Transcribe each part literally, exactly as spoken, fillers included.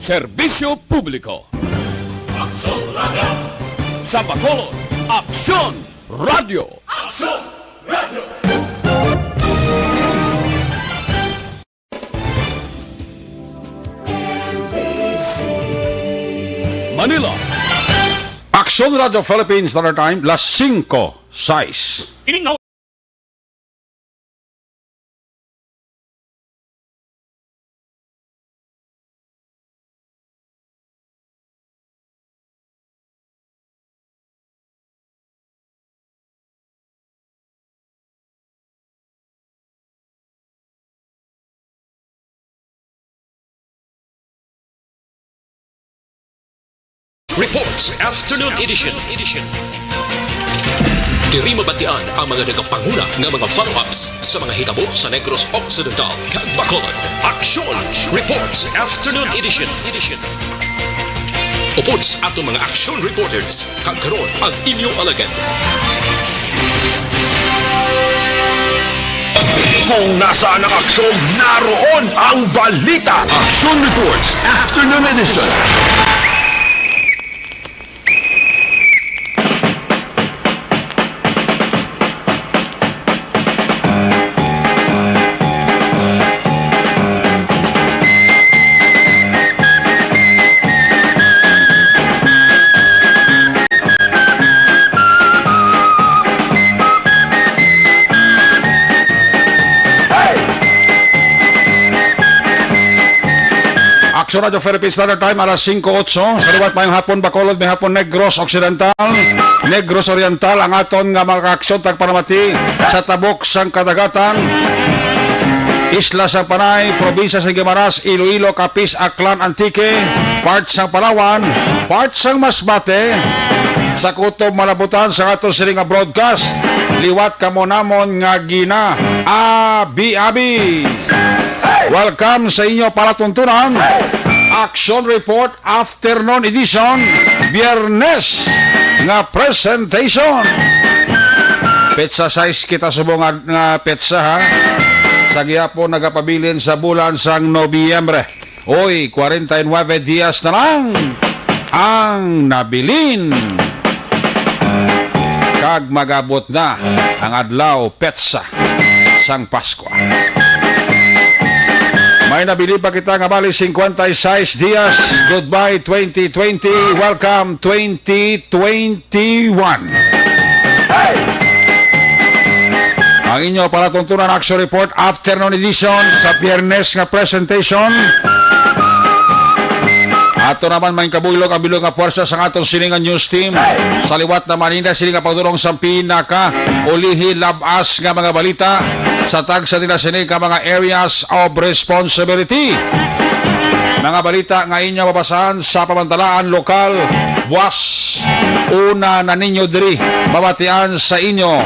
Serbisyo publiko. Aksyon Radio. Sa Bacolod, Aksyon Radio. Aksyon Radio. Manila. Aksyon Radio Philippines Standard Time, las singko sais. Ining Reports Afternoon Edition. Diri mabatian ang mga nagapanguna nga mga follow-ups sa mga hitabo sa Negros Occidental kag Bacolod. Aksyon Reports Afternoon Edition. Upod sa aton mga action reporters, kag karon ang inyo alagad. Kung nasaan ang aksyon, naroon ang balita. Action Reports Afternoon Edition. Aksyon Radyo Philippines Standard Time, alas singko otso. Sa liwat, mayong hapon, Bacolod, may hapon, Negros Occidental, Negros Oriental, ang aton nga mga kaaksyon tagpanamati sa tabok sang kadagatan, isla sang Panay, probinsya sa Guimaras, Iloilo, Capiz, Aklan, Antique, part sang Palawan, part sang Masbate, sa kutob malabutan sa aton sini nga broadcast. Liwat kamo namon nga gina abi-abi. Welcome sa inyo palatuntunan, Action Report Afternoon Edition, Biyernes nga presentation. Petsa sais kita subong nga, nga petsa, ha. Sa gihapon nagapabilin sa bulan sang Nobyembre. Oy, kwarenta y nuebe dias na lang ang nabilin. Kag magabot na ang adlaw, petsa sang Pasko. May nabilin pa kita nga bali cincuenta y seis dias. Goodbye twenty twenty. Welcome twenty twenty-one. Ang inyo palatuntunan, Action Report Afternoon Edition sa Biyernes nga presentation. Ato naman, main kabuylog ang bilog nga puwersa sang aton sini nga news team. Sa liwat naman, ina sini nga pagdurong sa pinaka ulihi labas nga mga balita sa tagsa nila sini ka mga areas of responsibility. Mga balita nga inyo mabasahan sa pamantalaan lokal, buwas una na ninyo diri mabatian sa inyo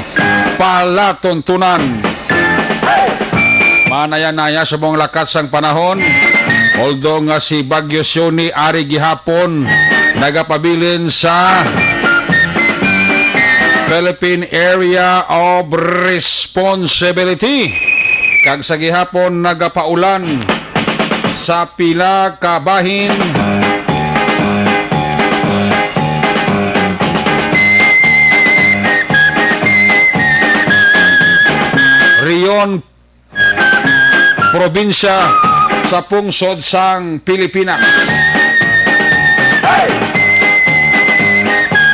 palatuntunan. Manaya-naya subong lakat sang panahon, although nga si Bagyo Sione ari gihapon nagapabilin sa Philippine Area of Responsibility, kag sa gihapon nagapaulan sa pila ka bahin. Riyon, probinsya sa pungsod sang Pilipinas.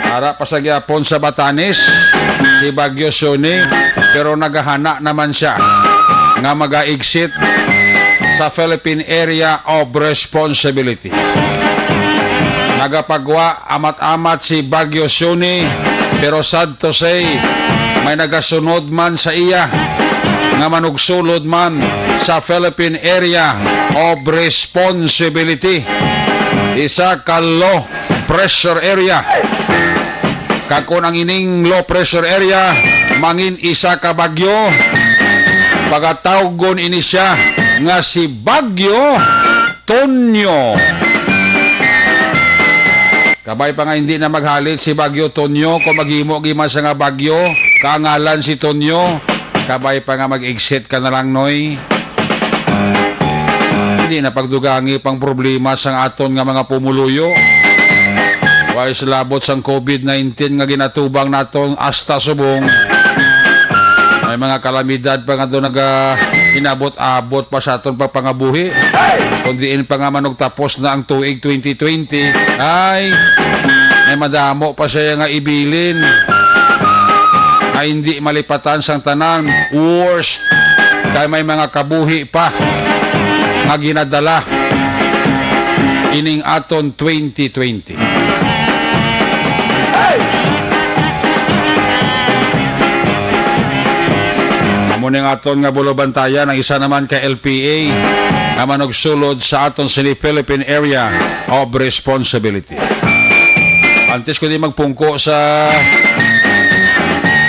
Ara pa sa gihapon sa Batanes si Bagyo Sione, pero nagahana naman siya nga maga-exit sa Philippine Area of Responsibility. Nagapagwa amat-amat si Bagyo Sione, pero sad to say, may nagasunod man sa iya nga manugsulod man sa Philippine Area of Responsibility. Isa ka low pressure area. Kag kung ang ining low pressure area mangin isa ka bagyo, pagatawgon ini siya nga si Bagyo Tonyo. Kabay pa nga hindi na maghalit si Bagyo Tonyo kung maghimo gid man siya nga bagyo, kaangalan si Tonyo. Kabay pa nga mag-exit ka na lang, Noy. Di na pagdugangi pang problema sang aton nga mga pumuluyo. Way sa labot sang covid nineteen nga ginatubang naton hasta subong. May mga kalamidad pa nga doon naga-inabot-abot pa sa aton pagpangabuhi. Kung diin pa nga manugtapos na ang tuig twenty twenty, ay, may madamo pa siya nga ibilin nga hindi malipatan sang tanan. Worst, kay may mga kabuhi pa nga ginadala ining aton twenty twenty. Amo ning aton nga bulubantayan ang isa naman ka L P A nga manugsulod sa aton sini Philippine Area of Responsibility. Antes ko di magpungko sa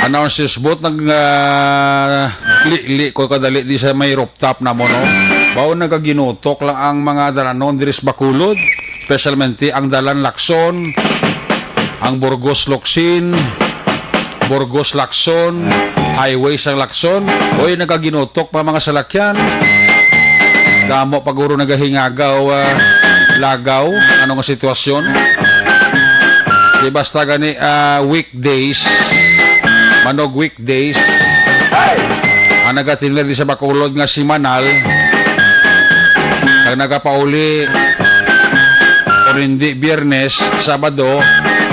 announcers booth, nag, ah, li-li ko kadali di sa may rooftop na mo, no? Bawo nagaginutok lang ang mga dalanon diri sa Bacolod, especialmente ang dalan Lacson, ang Burgos Locsin, Burgos Lacson, highway sa Lacson. Oy, nagaginutok pa mga salakyan. Damo paguro nagahingagaw, ah, lagaw. Ano nga sitwasyon? Di basta gani, ah, weekdays, manog weekdays, ang nagatinda di sa Bacolod nga simanal, ang nagapauli, kung hindi Biyernes, Sabado,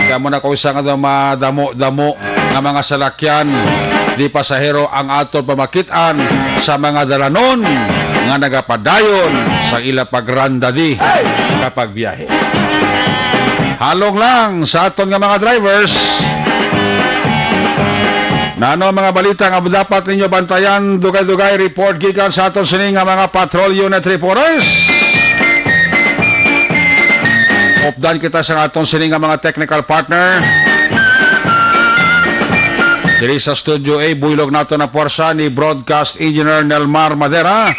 kaya mo na ko isa nga madamo-damo nga mga salakyan, di pasahero ang aton pamakit-an sa mga dalanon nga nagapadayon sa ila pagrandadi kapag biyahe. Halong lang sa aton nga mga drivers. Nano ang mga balita nga dapat ninyo bantayan? Dugay-dugay report gikan sa aton sini nga mga patrol unit reporters. Updan kita sa aton sini nga mga technical partner. Diri sa Studio A, buylog nato na puwersa ni Broadcast Engineer Nelmar Madera.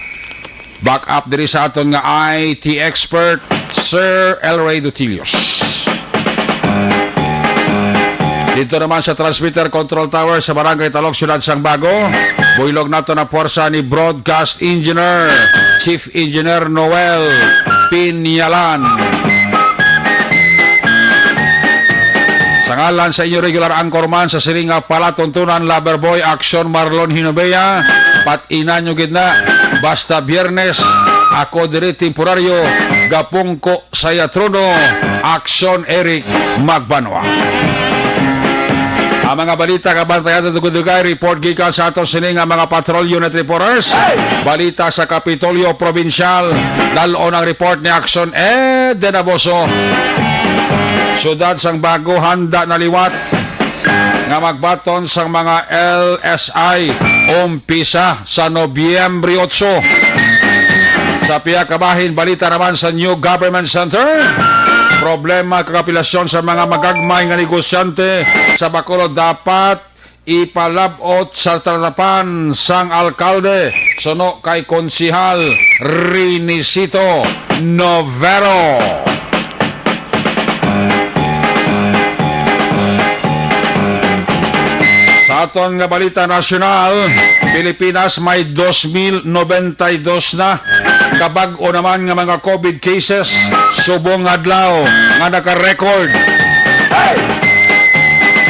Back up diri sa aton nga I T expert, Sir El Rey Dutilios. Dito naman sa Transmitter Control Tower sa Barangay Talok, Siyudad sang Bago, buylog nato na puwersa ni Broadcast Engineer, Chief Engineer Noel Pinyalan. Sa ngalan sa inyo regular anchorman sa sining nga palatuntunan, Lover Boy Action Marlon Hinobea, pat-inan nyo gid na. Basta Biyernes, ako diri temporaryo, gapungko sa iya trono, Action Eric Magbanwa. Ang mga balita nga bantayan nato dugay-dugay, report gikan sa ato sini nga mga patrol unit reporters. Balita sa Kapitolyo Probinsyal, dal-on ang report ni Action Ed Denaboso. Siyudad sang Bago handa na liwat nga magbaton sang mga L S I umpisa sa Nobyembre otso. Sa pihak kabahin, balita naman sa New Government Center. Problema kag kapilasyon sa mga magagmay nga negosyante sa Bacolod dapat ipalab-ot sa talatapan sang alkalde suno kay Konsihal Rinicito Novero. Sa aton nga balita nasyonal, Pilipinas may dos mil nobenta y dos na kabag-o naman nga mga covid cases subong nga adlaw nga naka-record.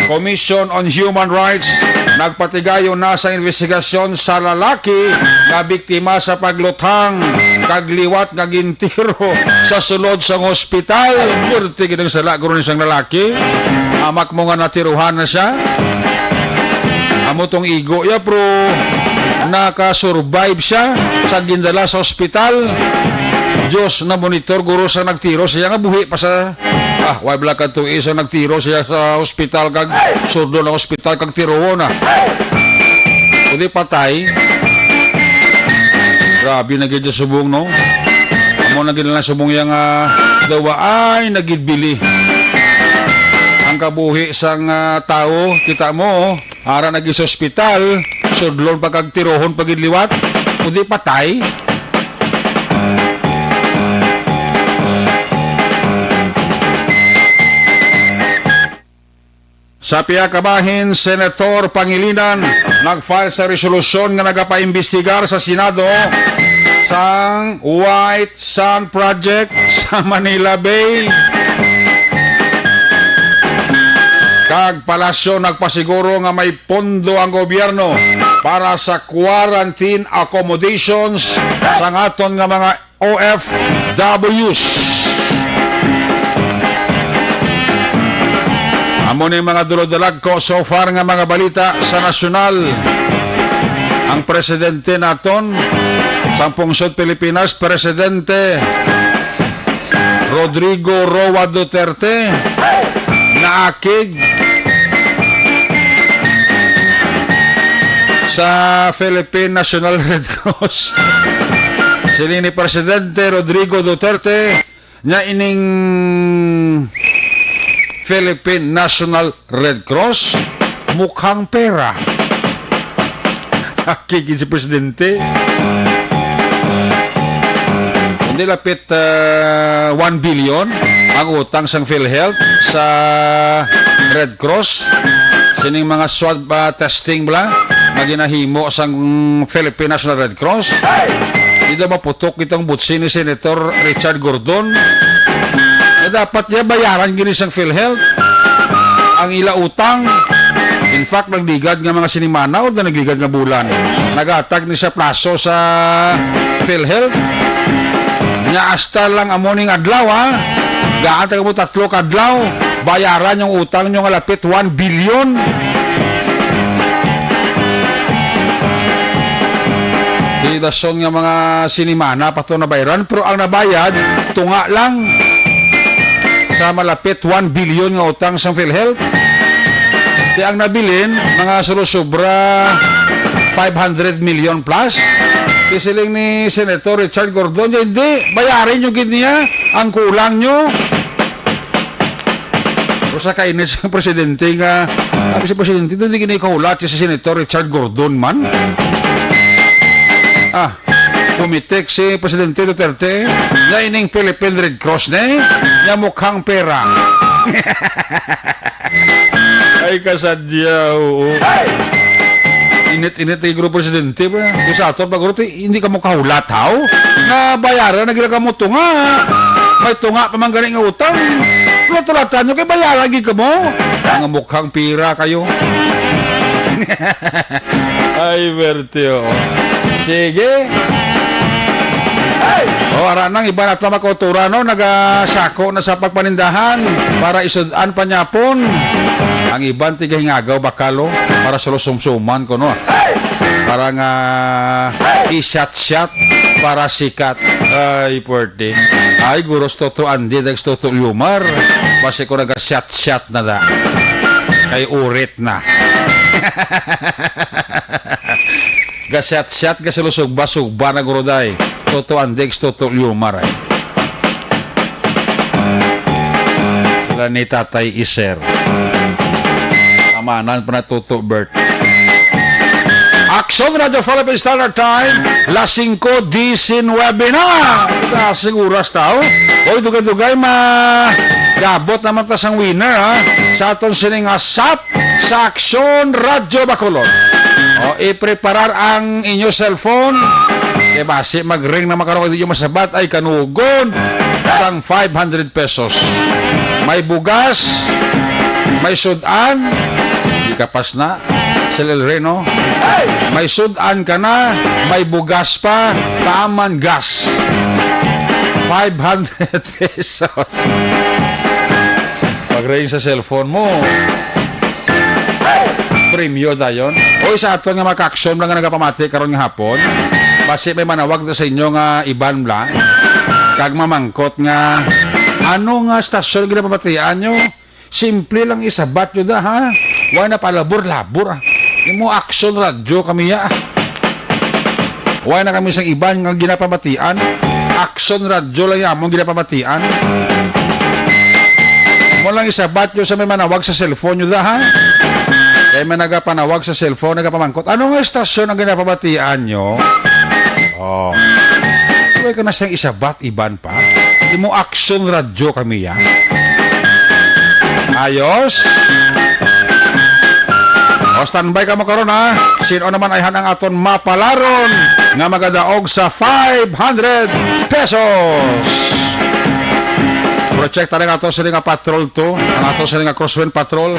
Commission on Human Rights nagpatigayon na sa investigasyon sa lalaki nga biktima sa pagluthang kag liwat nga gintiro sa sulod sang hospital. Purti gid ang sala guro ni sang lalaki. Amak mo nga natiruhan na siya. Amo tong igo ya, pero naka-survive siya sa gindala sa ospital. Diyos, na-monitor guro sa nagtiro siya nga buhi pa sa, ah, wala bala ka tuig sa nagtiro siya sa ospital kag surdo na ospital kag tiruon na. Kundi patay. Grabe na gid subong, no? Amo na gid na subong yang, ah, dawa ay nagidbili. Ang kabuhi sang, ah, tawo, kita mo, oh. Ara na gid sa ospital, sudlon pa kag tirohon pa gid liwat, kundi patay. Sa pihak kabahin, Senator Pangilinan nag-file sa resolusyon nga nagapaimbestigar sa Senado sang White Sand Project sa Manila Bay. Kag palasyo nagpasiguro nga may pondo ang gobyerno para sa quarantine accommodations sang aton nga mga O F Ws. Amo ni mga dulog-dalagko so far nga mga balita sa nasyonal. Ang presidente naton sang pungsod Pilipinas, Presidente Rodrigo Roa Duterte, naakig sa Philippine National Red Cross. Sini ni Presidente Rodrigo Duterte nga ining Philippine National Red Cross mukhang pera. Akig si Presidente. Hindi lapit, ah, one billion ang utang sang PhilHealth sa Red Cross. Sining mga swab, ah, testing bala nga ginahimo sang Philippine National Red Cross. Di daw maputok itong butsi ni Senator Richard Gordon. Na dapat niya bayaran gini sang PhilHealth ang ila utang. In fact, nagligad nga mga sinimana o na nagligad nga bulan, nagatag ni sa plaso sa PhilHealth. Nga hasta lang amo ning adlaw, ha? Gaan taga mo tatlo ka adlaw, bayaran yung utang nyo nga lapit one billion. Di dason nga mga sinimana pa to nabayaran, pero ang nabayad, tunga lang sa malapit one billion nga utang sang PhilHealth. Di ang nabilin, mga sulusubra five hundred million plus. Di siling ni Senator Richard Gordon, "Di, hindi, bayarin nyo gid niya ang kulang nyo." Pero sa kainit sa presidente nga, sabi sa presidente, "Doon di ginikahulat si Senator Richard Gordon man." Ah, pumitik si Presidente Duterte nga ining Philippine Red Cross ni nga mukhang pera. Ay, kasadya, oo. Init-init ni Guro Presidente ba? Yung sa ato, pag hindi ka mo kahulat, haw? Nga bayaran na gila ka mo tunga. May tunga pa man gani nga utang. Tulatan nyo kay bayaran gid ka mo. Mga mukhang pira kayo. Ay, werte, oh. Sige. O, ara nang iban at na makautura, no? Nagasako na sa pagpanindahan para isud-an panyapon. Ang iban tigahingagaw bakalo para sa lusumsuman ko, no? Para nga i-shot-shot para sikat. Ay, puwerte. Ay, guros Toto Andy, next Toto Lumar. Basi ko naga-shot-shot na da. Kay urit na. Gasyat-syat ka sa lusog, basog, banag, uroday. Toto Andex, Toto Liumar, ay. Sila ni Tatay Iser. Amanan pa na Toto Bert. Aksyon Radio Philippine Standard Time, las singko disinwebe na. Kasing oras tao. Oy, dugay-dugay, ma-, gabot naman ta sang winner, ha? Sa aton sining asap sa Aksyon Radyo Bacolod. O, ipreparar ang inyo cellphone. Kay basi mag-ring na makaroon, hindi nyo masabat, ay kanugon sang five hundred pesos. May bugas, may sudan, di kapas na, Sir El Reno. May sudan ka na, may bugas pa, taman gas. Five hundred pesos. Pag-ring sa cellphone mo, premyo dayon. Oy, sa aton nga mga kaaksyon lang nga nagapamati karon nga hapon, basi may manawag na sa inyo nga iban bla, kag mamangkot nga, "Ano nga stasyon ginapamatian nyo?" Simple lang isabat nyo da, ha? Wala na palabor-labor, ah. Imo Aksyon Radyo kami, ah. Wala na kami sang iban nga ginapamatian. Aksyon Radyo lang yung among ginapamatian. Mo lang isabat nyo sa may manawag sa cellphone nyo da, ha? Kaya may nagapanawag sa cellphone, nagapamangkot, "Ano nga estasyon ang ginapamatian nyo?" Oh. Sabay ka na siyang isabat, iban pa. Imo Aksyon Radyo kami, ya. Ayos? O, standby kamo karon, ha. Sino naman ay hanang aton mapalaron nga magadaog sa five hundred pesos? Project tayo nga ato sini nga Patrol two, ang ato sini nga Crosswind Patrol.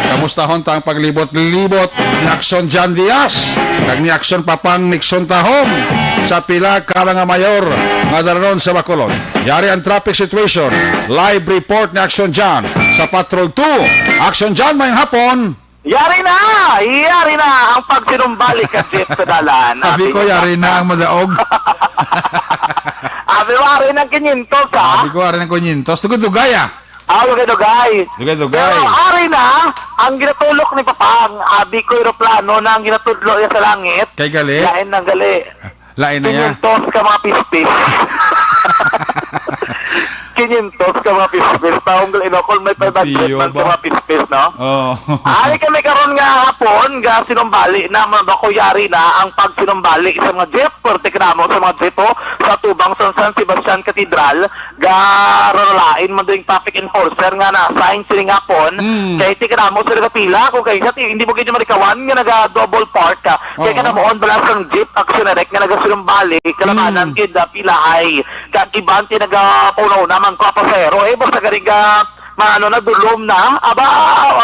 Kamustahon ta ang paglibot-libot ni Action John Diaz kag ni Action Papang Nixon Tahom sa pila ka mga mayor nga dalanon sa Bacolod. Yari ang traffic situation. Live report ni Action John sa Patrol two. Action John, may hapon. Yari na! Yari na ang pagsinumbalik ka jeep sa dalan. Abi ko, yari na ang madaog. Abi mo, ari ng kinyentos, ha? Abi ko, ari ng kinyentos. Dugay-dugay, ah. Ah, dugay-dugay. Dugay-dugay. Pero ari na ang ginatulok ni Papang. Abi ko, eroplano na ang ginatudlo niya sa langit. Kay gali? Lain ng gali. Lain na ya. Kinyentos ka mga pispis. Kinyentos ka mga pispis. Taong gali, no? Kung may five hundred man ka mga pispis, no? Oh. Ari kami karon nga hapon, ga sinumbali na, mga bakuyari na ang pagsinumbali sa mga jeep, perti ka namo sa mga jeep, oh, sa tubang sa San Sebastian Cathedral, garalain man ding traffic enforcer nga na-assign sining hapon. Mm. Kay ti ka namo sa nagapila, kung kay sa ti-, hindi mo gid malikawan nga naga-double park ka. Kay Oo. Kanamoon bala sang jeep, Action Direct nga nagasinumbali, kalabanan Mm. gid, ah, pilahay. Kag iban ti nagapauna-una man ko, pasahero. Eh, basta gani ga, maano na, dulom na. Aba,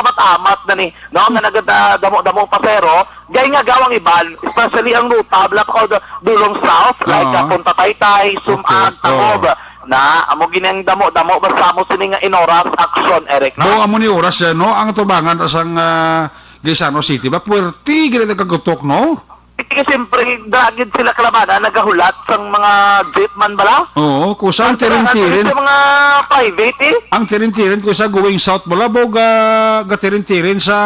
amat-amat na ni, no? Nga nagadamo-damo pasahero. Gay nga gawang iban, especially ang ruta, bala pa ko, dulom south, like, Oo. ah, Punta Taytay, Sumag, Okay. Tacob. Oo. Na, amo gini ang damo-damo, basta mo sini nga inoras, Action, Eric, no? Bo, amo ni oras yan, no? Ang tubangan sa sang, ah, Gaisano City ba? Puwerte gid ang kagutok, no? Kasi siyempre, dagid sila kalabanan, nagahulat sang mga jeep man bala. Oo, kusa ang Ang tirin-tirin. Sa mga private, eh. Ang tirin-tirin, kusa going south bala, bo, ga, ga tirin-tirin sa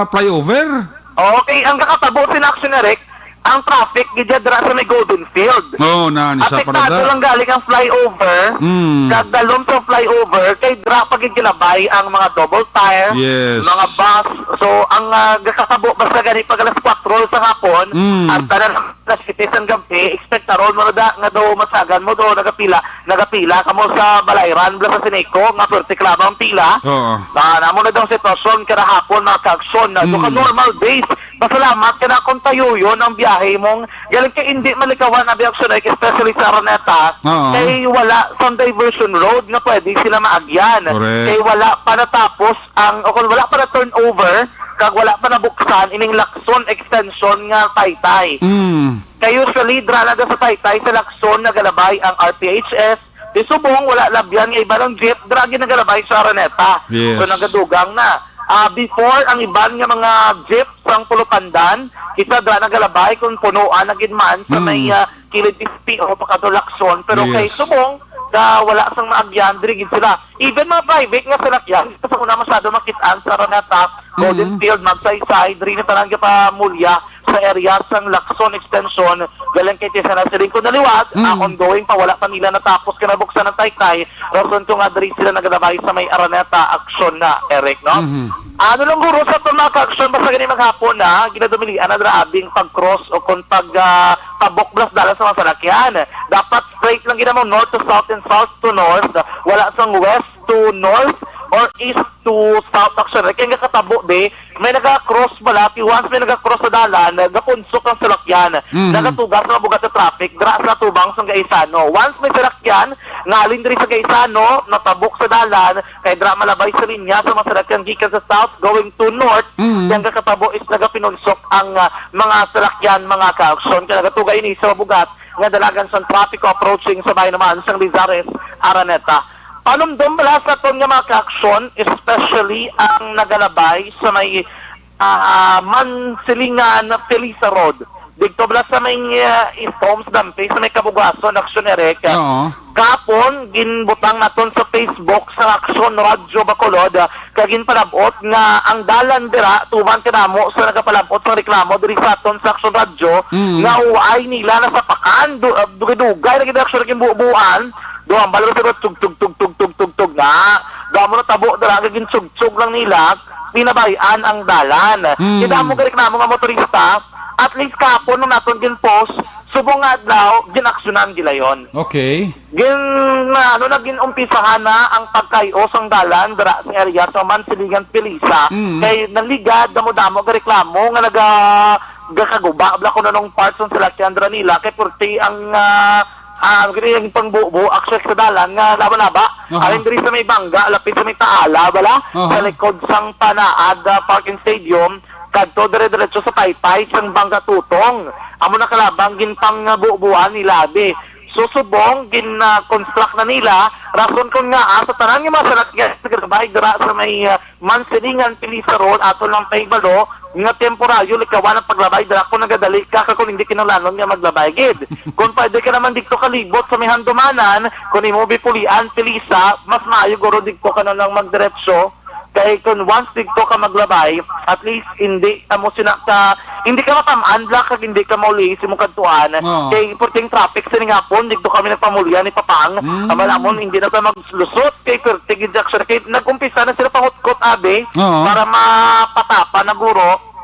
flyover. Okay, ang kakatabo sin Action Direct, ang traffic gid dira sa may Golden Field. Oo, na, ni sa Apektado parada. Lang galing ang flyover, Mm. kag dalom sa flyover, kay dira pa gid ginabay ang mga double tire, Yes. mga bus. So, ang, ah, gakatabo basta gani pag alas kwatro sa hapon, Mm. ang tanan na city sang gabi, ekspektaron mo na da, nga daw masagan mo daw nagapila, nagapila kamo sa Balayran, bala sa Sineco, nga perti ka lamang pila. Oo. Ah, namo na daw ang sitwasyon kada hapon, mga ka-aksyon, na do ka Mm. normal days. Pasalamat ka na kung tayuyon ang biyahe mong galing kay hindi malikawan ang biyahe, especially sa Araneta. Oo. Kay wala sang diversion road nga pwede sila maagyan. Correct. Kay wala pa natapos ang, o kung wala pa na turnover, kag wala pa nabuksan ining Lacson extension nga Taytay. Mm. Kay usually, dra na sa Taytay, sa Lacson, nagalabay ang R P H S. Di subong, wala labyan nga iban ang jeep, dra gid nagalabay sa Araneta. Yes. So, nagadugang na. Ah, before, ang iban nga mga jeep sang Pulupandan, isa dra nagalabay kung punuan na gid man sa Mm. may, ah, kilid S P O pakadto Lacson. Pero kay Yes. subong, da wala sang maagyan, diri gid sila. Even mga private nga salakyan, sa una masyado makit-an sa Araneta, Golden Mm. Field, Magsaysay, diri na tanan gapamulya sa area sang Lacson Extension, galing kay Tessa na siling ko na liwat, Mm. ah, ongoing pa, wala pa nila natapos ka nabuksan ang Taytay, rason ko nga diri sila nagalabay sa may Araneta, Action na, Eric, no? Mhm. Ano lang guro sa aton mga ka-action, basta gani maghapon na, ginadumilian na dira abing pag-cross o kung pag, ah, tabok blas dalan sa mga salakyan. Dapat straight lang gid mo, north to south and south to north, wala sang west to north or east to south, actually. Kaya nga katabo, be, may naga-cross bala, ti once may naga-cross sa dalan, gapunsok ang salakyan. Mhm. Nagatugas ang bugat sa traffic, dira sa tubang sa Gaisano. Once may salakyan, ngalin diri sa Gaisano, natabok sa dalan, kay dira malabay sa linya sa mga salakyan gikan sa south going to north, Mhm. yang kakatabo is nagapinunsok ang, ah, mga salakyan, mga ka-action. Kaya nagatugay ini sa bugat nga dalagan sang trapiko approaching sa bayan naman sang Lizares, Araneta. Panumdom bala sa aton nga mga ka-action, especially ang nagalabay sa may, ah, Mansilingan, Felisa Road. Dito bala sa may, ah, East Homes, Dampi, sa may Kabugason, Action Eric. Oo. Kapon, ginbutang naton sa Facebook sa Action Radyo Bacolod, ah, kag ginpalab-ot nga ang dalan dira tuman kanamo sa nagapalab-ot sa reklamo diri sa aton sa Action Radyo Mm. nga uwaay nila nasapakan, du-, ah, dugay-dugay na gid, Action, ginbubuan, duhambal ra sa tug, tug, tug, tug, tug, tug, tug na. amo natabo dira nga ginsugsog lang nila, pinabay-an ang dalan. Mm. Kay damo gareklamo nga motorista, at least kahapon nung naton gin-post, subong nga adlaw, ginaksyonan gilayon. Okay. Gin, ano na, gin-umpisahan na ang pagkay-o sang dalan dira sa area sa Mansilingan, Pilisa. Mm. Kay naligad, damo-damo gareklamo nga naga-, gakaguba bala kuno nung parts sang salakyan dira nila kay purti ang, ah, ah, ano gini, ang pangbubo, actually, sa dalan nga laba-laba. Aha. Alin diri sa may Bangga, lapit sa may Taala, bala, Aha. sa likod sang Panaad, ah, Park and Stadium, kadto dire-diretso sa Taytay sang Bangga Tutong. Amo na kalabang ginpangbubuan nila, abi. So, subong gin, ah, construct na nila, rason kon ngaa sa tanan nga mga salakyan nga nagalabay dira sa may, ah, Mansilingan, Pilisa Road, aton lang pahibalo nga temporaryo likawan ang paglabay dira kung nagadali ka, kag kung hindi kinahanglanon nga maglabay gid. Kung pwede ka naman didto kalibot sa may Handumanan, kung imo bipulian, Pilisa, mas maayo guro didto ka na lang magdiretso. Kay kung once didto ka maglabay, at least hindi ka mo sina ka, hindi ka matam-an bala kag hindi ka mauli sa imong kadtuan. Oo. Kay purting traffic sining hapon, didto kami nagpamulian ni Papang. Mm. Amo namon, hindi na ta maglusot kay purti gid, actually, kay nag-umpisa na sila pangutkot, abi, Oo. para mapatapa na guro.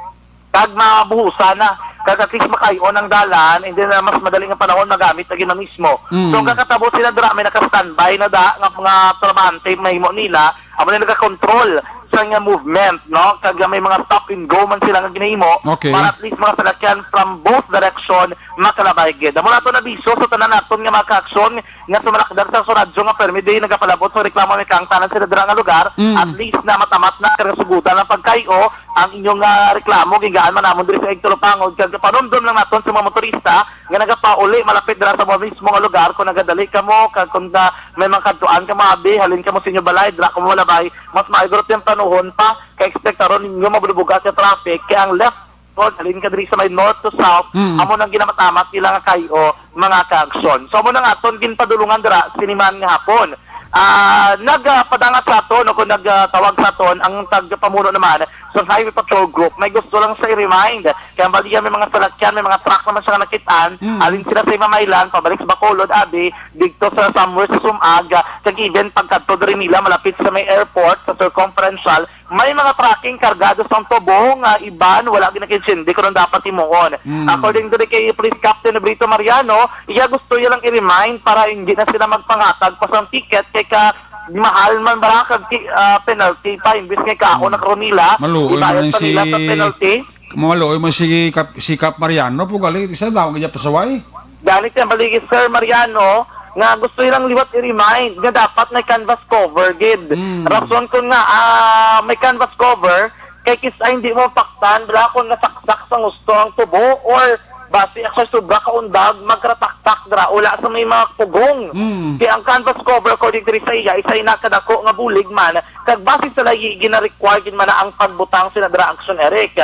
Kag mabuhusan na, kag at least makay-on ang dalan, and then, ah, mas madali nga panahon magamit lagi na mismo. Mm. So, kakatabo sila dira, may naka-standby na da nga mga trabahante mahimo nila, amo na nagakontrol sa nga movement, no? Kag may mga stop and go man sila nga ginahimo Okay. para at least mga salakyan from both direction makalabay gid. Amo na to nabiso sa tanan naton nga mga kaaksyon nga sumalakdar sa radyo nga permi di nagapalabot sa reklamo ni kang tanan sila dira nga lugar, Mm. at least na matamat na kag sugutan ang pagkay-o ang inyong, ah, reklamo, gingaan man namon diri sa Igtulupangod, kag panumdom lang naton sa mga motorista nga nagapauli malapit dira sa mga mismo nga lugar, kung nagadali kamo, kag kung, ah, may mga kadtuan kamo, abi, halin kamo sa inyong balay, dira kamo malabay, mas maayo guro tempranuhon pa, kay ekspektaron ninyo mabubuga sa traffic, kay ang left road, halin ka diri sa may north to south, Mm. amo nang ginamatamat nila nga kay-o, mga kaaksyon. So, amo na nga aton ginpadulungan dira sini man nga hapon. Ah, nagpadangat sa aton, o kung nagtawag sa aton, ang tagpamuno naman sa Highway Patrol Group, may gusto lang sa i-remind. Kay ang baliya may mga salakyan, may mga truck naman siya nga nakit-an. Mm. Alin sila sa Imamaylan, pabalik sa Bacolod, abi, didto sa somewhere sa Sumag, kag even pagkadto diri nila, malapit sa may airport, sa circumferential, may mga trucking kargado sang tubo nga iban wala ginakintindi kung ano dapat himuon. Mm. According to the kay Police Captain Brito Mariano, iya gusto iya lang i-remind para hindi na sila magpangatag pa sang ticket kay ka mahal man ba kag ti-, ah, penalty pa, imbis nga kaon na karon nila, Maluoy ibayad man pa nila si, sa penalty. Maluoy man si Kap, si Kap Mariano po gali, isa daw ang iya pasaway. Gani kay baligi, Sir Mariano, nga gusto ilang liwat i-remind nga dapat may canvas cover gid. Mm. Rason kun nga, ah, may canvas cover, kay kis-a hindi mo mapaktan bala kung nasaksak sa husto ang tubo or basi sa sobra ka undag, magkarataktak dira, wala sa may mga pugong. Mm. Kay ang canvas cover, according diri sa iya, isa ina kadako nga bulig man, kag basi sa layi, gina-require gid man na ang pagbutang sina dira, Action Eric.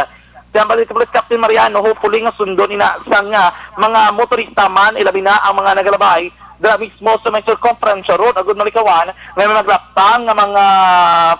Kaya balik Police Captain Mariano, hopefully nga sundon ina sang, ah, mga motorista man, ilabi na ang mga nagalabay dira mismo sa may Circumferential Road, agud malikawan nga may maglaptang nga mga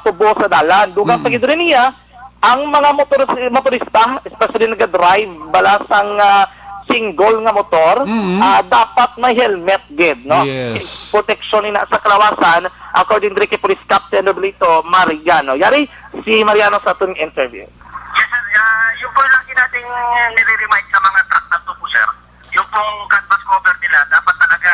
tubo sa dalan. Dugang Mm. pa gid rin niya, ang mga motor-, motorista, especially nagadrive bala sang, ah, single nga motor, Mm. ah, dapat may helmet gid, no? Yes. Proteksyon ina sa kalawasan, according diri kay Police Captain Roblito Mariano. Yari si Mariano sa atong interview. Yes, sir. Ah, yung po lagi nating nire-remind sa mga truck na tubo, sir. Yung pong canvas cover nila, dapat talaga,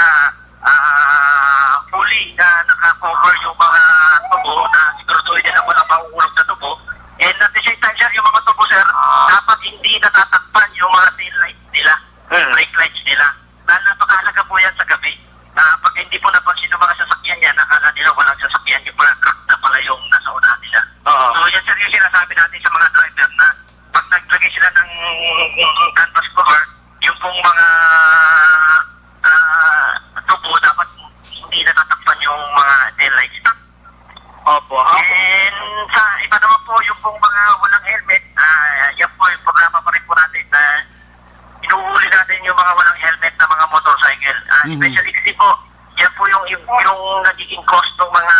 ah, fully na naka-cover yung mga tubo na siguraduhin nila walang mahuhulog na tubo. And at the same time, sir, yung mga tubo, sir, dapat hindi natatakpan yung mga tail lights nila, Hmm. brake lights nila. Na napakahalaga po yan sa gabi. Ah, pag hindi po napansin ng mga sasakyan yan, nakala nila walang sasakyan, yung pala truck na pala yung nasa unahan nila. Oo. So, yan, sir, yung sinasabi natin sa mga driver na pag naglagay sila ng canvas cover, yung pong mga, ah, tubo, dapat hindi natatakpan yung mga tail lights. Opo, opo. And sa iba naman po, yung pong mga walang helmet, ah, yan po yung programa pa rin po natin na inuhuli natin yung mga walang helmet na mga motorcycle. Ah, Mhm. Especially kasi po, yan po yung, yung nagiging cause ng mga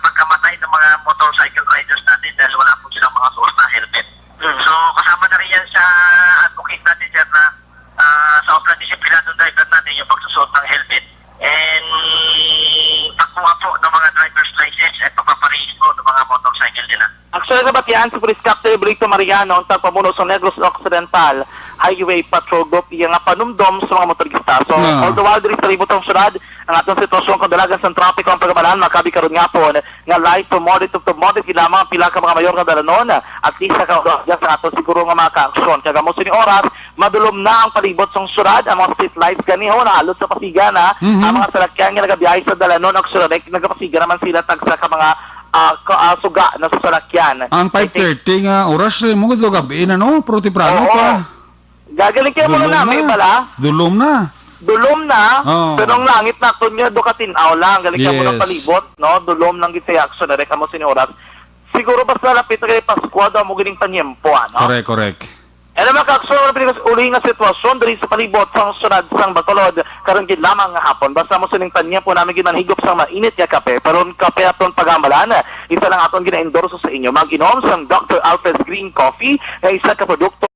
pagkamatay ng mga motorcycle riders natin dahil wala po silang mga suot na helmet. Mhm. So, kasama na rin yan sa advocate natin, sir, na, ah, sa obra disiplinadong driver natin yung pagsusuot ng helmet. And pagkuha po ng mga driver's license at Actually, nabatian si Police Captain Brito Mariano, ang tagpamuno sa Negros Occidental Highway Patrol Group, iya nga panumdom sa mga motorista. So, Ah. all the while, diri sa palibot sang syudad, ang aton sitwasyon, kadalagan sang trapiko ang pagamalan, makabi karon nga hapon, nga light to moderate to moderate gid lamang ang pila ka mga mayor nga dalanon, at least sa kaulagan sa aton siguro nga mga kaaksyon. Kag amo sini oras, madulom na ang palibot sang syudad, ang mga street lights ganiho, nahalod sa pasiga na, Mhm. ang mga salakyan nga nagabiyahe sa dalanon, actually, nagapasiga naman sila tagsa ka mga ah, ka, ah, suga na sa salakyan. Ang five thirty nga oras, eh, mo to gabi na, no? Pero temprano Oo. pa. Gagaling kayo mo Dulom na, may na. bala. Dulom na. Dulom na, Oo. pero ang langit naton nga do katinaw lang. Galing kayo mo ng Yes. palibot, no? Dulom lang gid sa action, direk amo sini oras. Siguro basta lapit na kayo Pasko, daw mo gining panyempo, ano? Correct, correct. Ano, mga kaakso, ang pinakauli nga sitwasyon diri sa palibot sang syudad sang Bacolod karon gid lamang nga hapon. Basta mo sining tanya po namin ginanhigop sang mainit nga kape, pero ang kape aton pagamalan, isa lang aton gina-endorse sa inyo. Mag-inom sang Doctor Alfred's Green Coffee nga isa ka produkto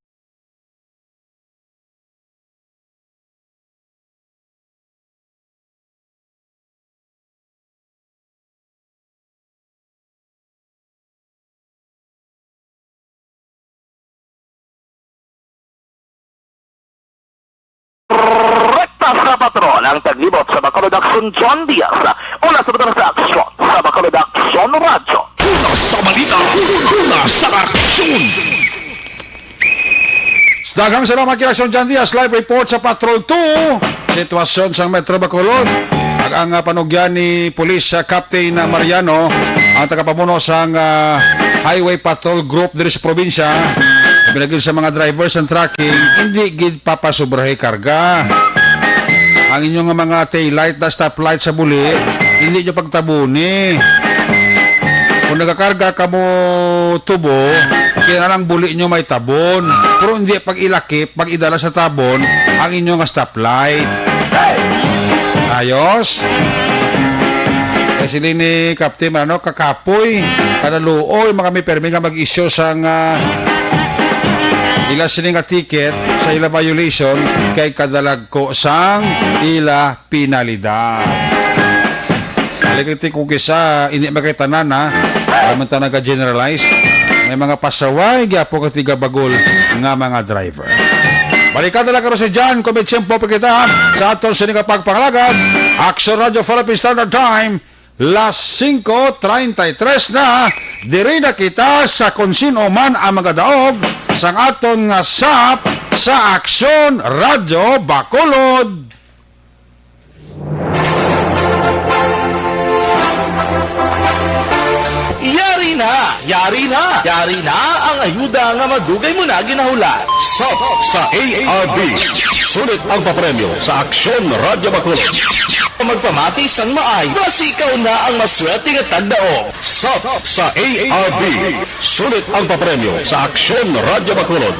Rekta sa patrol ang taglibot sa Bacolod Action, John Diaz. Una sa butang sa aksyon sa Bacolod Action Radyo. Una sa balita, una sa aksyon. Daghang salamat kay Aksyon John Diaz. Live report sa Patrol two. Sitwasyon sa Metro Bacolod. Ag ang, ah, panugyan ni Police, ah, Captain, ah, Mariano, ang tagapamuno sang, ah, Highway Patrol Group diri sa probinsya, pinagin sa mga drivers ng trucking, hindi gid papasubrahe karga. Ang inyong mga taillight na stoplight sa buli, hindi nyo pagtabuni. Kung nagakarga kamo tubo, kailangan ang buli nyo may tabon. Pero hindi pag ilakip, pag idala sa tabon, ang inyo nga stoplight. Ayos? Kaya sila ni Captain, ano, kakapoy, kanaluoy, mga may permi nga mag-issue sang, ah, ila sini nga ticket sa ila violation kay kadalagko sang ila penalidad. Balik iti ko kisa, hindi makitanan, ha? Alam ta naga-generalize. May mga pasaway, gyapo ka tiga Bagol nga mga driver. Balikan na lang karon si John, kung may tiyempo pa kita, sa aton sini nga pagpangalagad. Action Radio Philippine Standard Time, las singko treinta y tres na. Diri na kita sa kung sino man ang magadaog sang aton nga sap sa Action Radio Bacolod. Yari na! Yari na! Yari na ang ayuda nga madugay mo na ginahulat. Sap sa A R B. Sulit ang papremyo sa Aksyon Radyo Bacolod. Magpamati sang maayo, basi ikaw na ang maswerte nga tagdaog. Sap sa A R B. Sulit ang papremyo sa Aksyon Radyo Bacolod.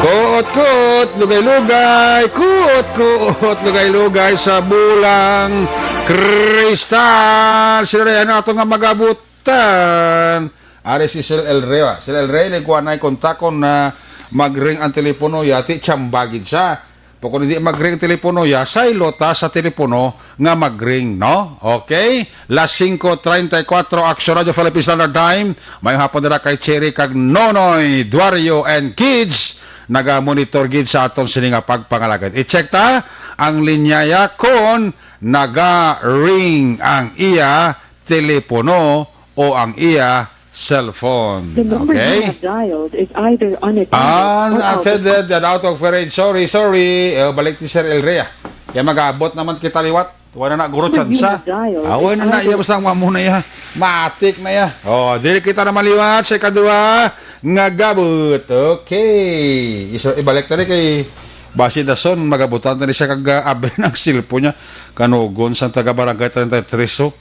Kuot-kuot, lugay-lugay, kuot-kuot, lugay-lugay sa bulang kristal. Sino na yan ato nga magabutan? Ari si Sir El Rey, ah. Sir El Rey, lingkuan na kontakon na mag-ring ang telepono, yati, tsambagin siya. Pag kung hindi mag-ring telepono, ya, saylo ta sa telepono nga mag-ring, no? Okay? Las singko treinta y cuatro, Action Radio Philippine Standard Time. May hapon nila kay Cherry kag Nonoy Duario and kids. Naga-monitor gid sa aton sini nga pagpangalagad. I-check ta ang linya ya kung naga-ring ang iya telepono o ang iya cellphone. The number you Okay? have dialed is either unattended or out of Unattended and out of range. Sorry, sorry. Eh, balik ti Sir El Rey, ah. Kaya mag-aabot naman kita liwat. Wala na guro Number you tsansa. have dialed Ah, is wala na, either iya, basta ang mamo na iya. Matik na iya. Oh, dili kita na maliwat sa ikadua nga gabot. Okay. Iso, ibalik tani kay Basi dason, magabutan tani siya kag, ah, abi ng cellphone niya. Kanugon sang taga Barangay treinta y tres, oh.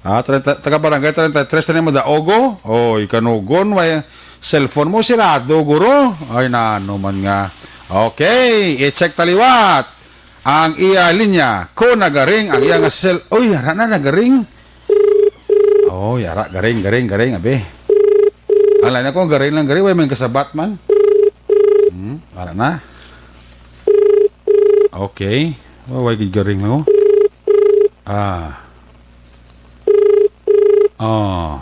Ah, treinta, taga Barangay treinta y tres na mo daog, oh. Oy, kanugon, may cellphone mo sirado, guro. Ay, nano man nga. Okay, i-check ta liwat ang iya linya. Kung nagaring ang iya nga cell-, uy, yara na, nagaring. Oh, yara, garing, garing, garing, abi. Ala na ko, garing lang, garing, way man kasabat man. Hmm, wala na. Okay. Wa-, way gid garing lang, oh. Ah. Oh.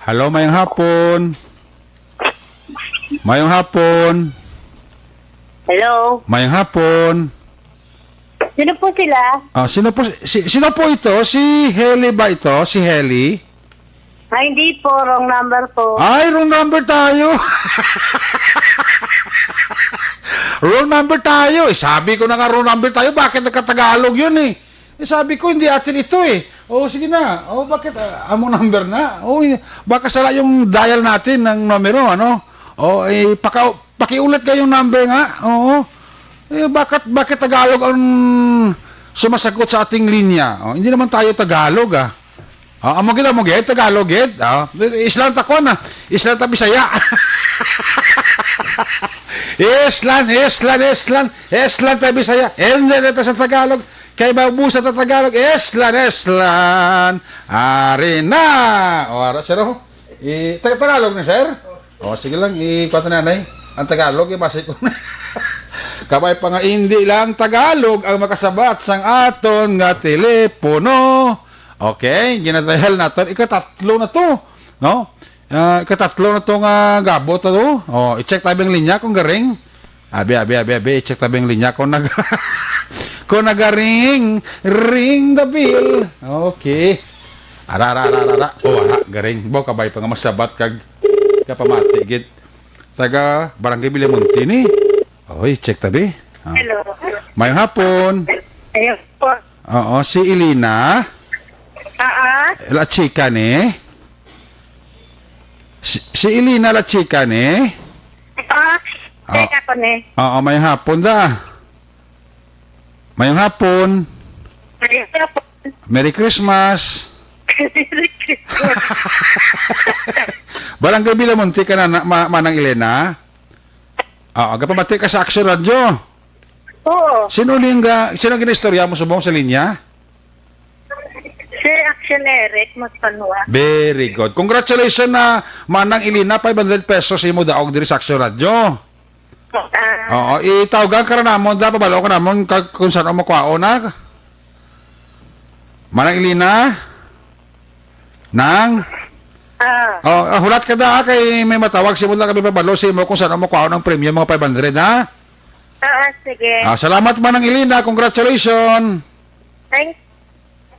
Hello, mayong hapon. Mayong hapon. Hello. Mayong hapon. Sino po sila? Ah, sino po si, sino po ito? Si Heli ba ito? Si Heli? Ay, hindi po. Wrong number po. Ay, wrong number tayo. Wrong number tayo. Eh, sabi ko na nga wrong number tayo. Bakit nagkatagalog yun eh? Eh, sabi ko, hindi atin ito eh. Oh, sige na. Oh, bakit? Ah, amo number na? Oh, eh, baka sala yung dial natin ng numero, ano? Oh, eh, paka-, pakiulit kayong number nga. Oo. Eh, bakit, bakit Tagalog ang sumasagot sa ating linya? Oh, hindi naman tayo Tagalog, ah. Ah, amo gid, amo gid, Tagalog gid. Ah, islan ta kuan na. Islan ta Bisaya. Islan, islan, islan. Islan ta Bisaya. Hindi na ta sa Tagalog. Kay maubusan ta Tagalog. Islan, islan. Ari na. O, ara, sir, oh. I, Tag-, Tagalog na, sir? O, sige lang, i-, kuwan ta na, nay. Ang Tagalog, ibasa ko na. Kabay pa nga, hindi lang Tagalog ang makasabat sang aton nga telepono. Okay, ginadayal naton. Ikatatlo na to, no? Ah, ikatatlo na to nga gabot na to. O, i-check tabi ang linya kung garing. Abi, abi, abi, abi, i-check tabi ang linya kung nag-, kung nagaring, ring the bell. Okay. Ara, ara, ara, ara, ara. O, ara, garing. Baw, kabay pa nga masabat kag kapamati gid. Taga Barangay Villamonte ni. Oy, check tabi. Ah. Hello. Mayong hapon. Ayun po. Oo, si Elena. Ah, ah. La Chica ni. Si, si Elena La Chica ni. Ah, Ah. Teka ko ni. Oo, mayong hapon da. Mayong hapon. Mayong hapon. Merry Christmas. Merry Christmas. Barangay Villamonte ka na, na, ma-, Manang Elena? Oo, gapamati ka sa Action Radio. Oo. Sino ning ga-, sino ang ginaistorya mo subong sa linya? Sir Action Eric Magpanwa. Very good. Congratulations na Manang Elena, five hundred pesos sa imo daog diri sa Action Radio. Ah. Oo, itawgan ka ra namon, da, pabalo ka namon kag kung saan mo kuhaon na. Manang Elena? Nang? Ah. Oh, ah, hulat ka da, ah, kay may matawag si mo lang kami pabalo sa imo kung saan mo kuhaon ang premium mga five hundred, ha? Ah, ah, sige. Ah, salamat, Manang Elena. Congratulations. Thanks,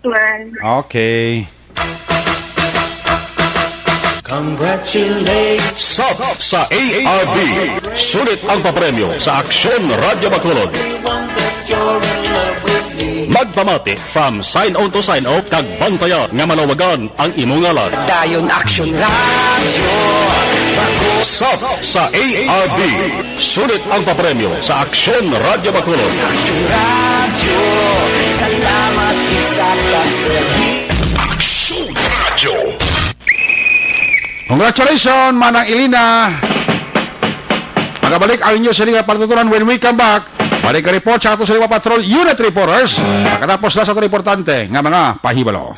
man. Okay. Congratulations. Sub sa A R B. Sulit ang papremyo sa Aksyon Radyo Bacolod. Magpamati from sign on to sign off kag bantayan nga malawagan ang imo ngalan. Dayon Aksyon Radyo. Sub sa A R B. Sulit ang papremyo sa Aksyon Radyo Bacolod. Aksyon Radyo. Salamat sa pagserbi. Aksyon Radyo. Congratulations, Manang Elena. Magabalik ang inyo sila nga patutunan when we come back. Balik ka report sa ato sa lima patrol unit reporters. Pagkatapos na sa ato importante nga mga pahibalo.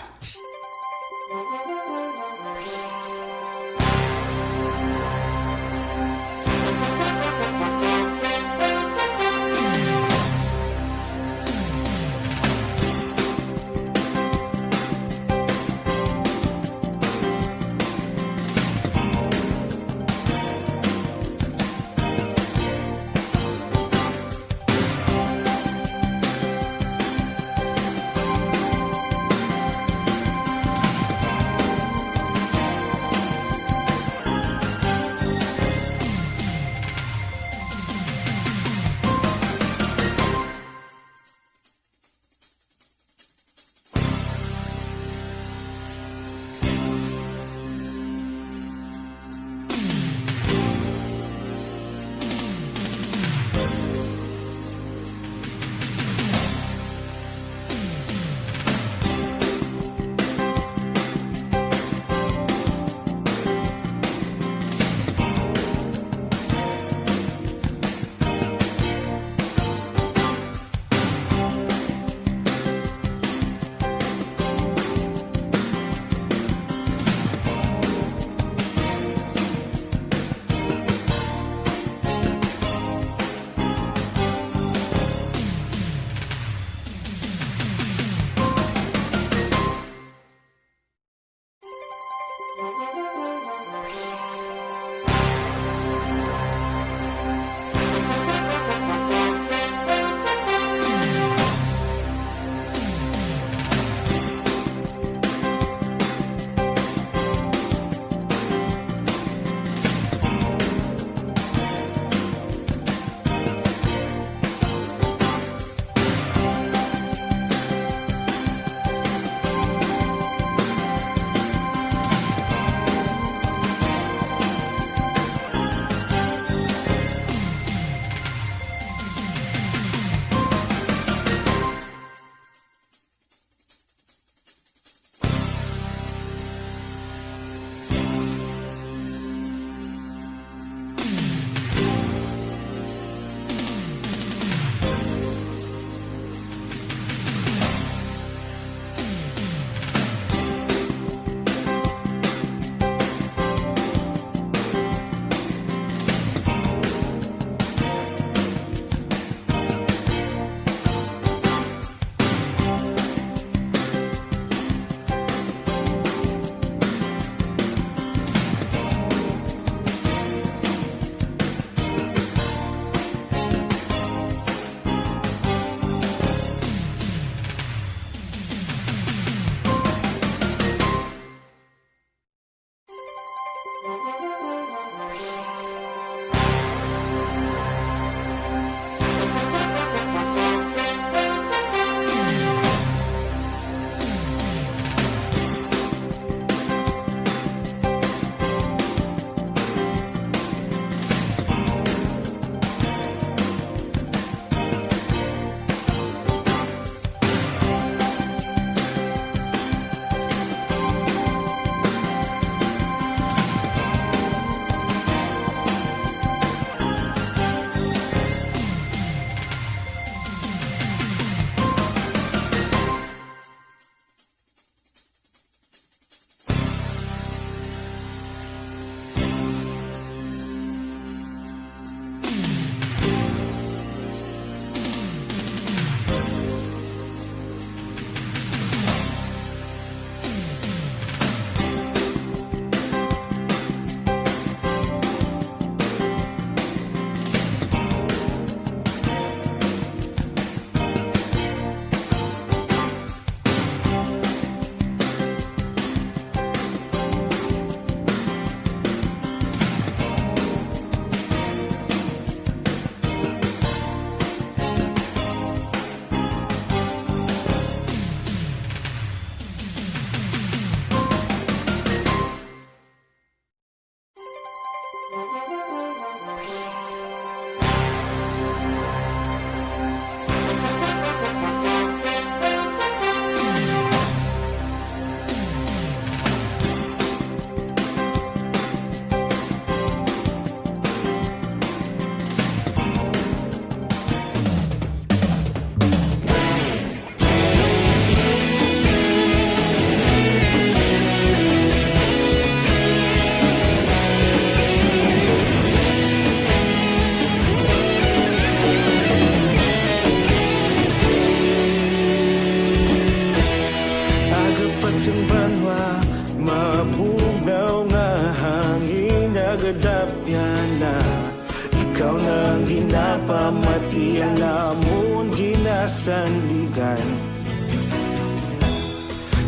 Pamatian namon ginasandigan,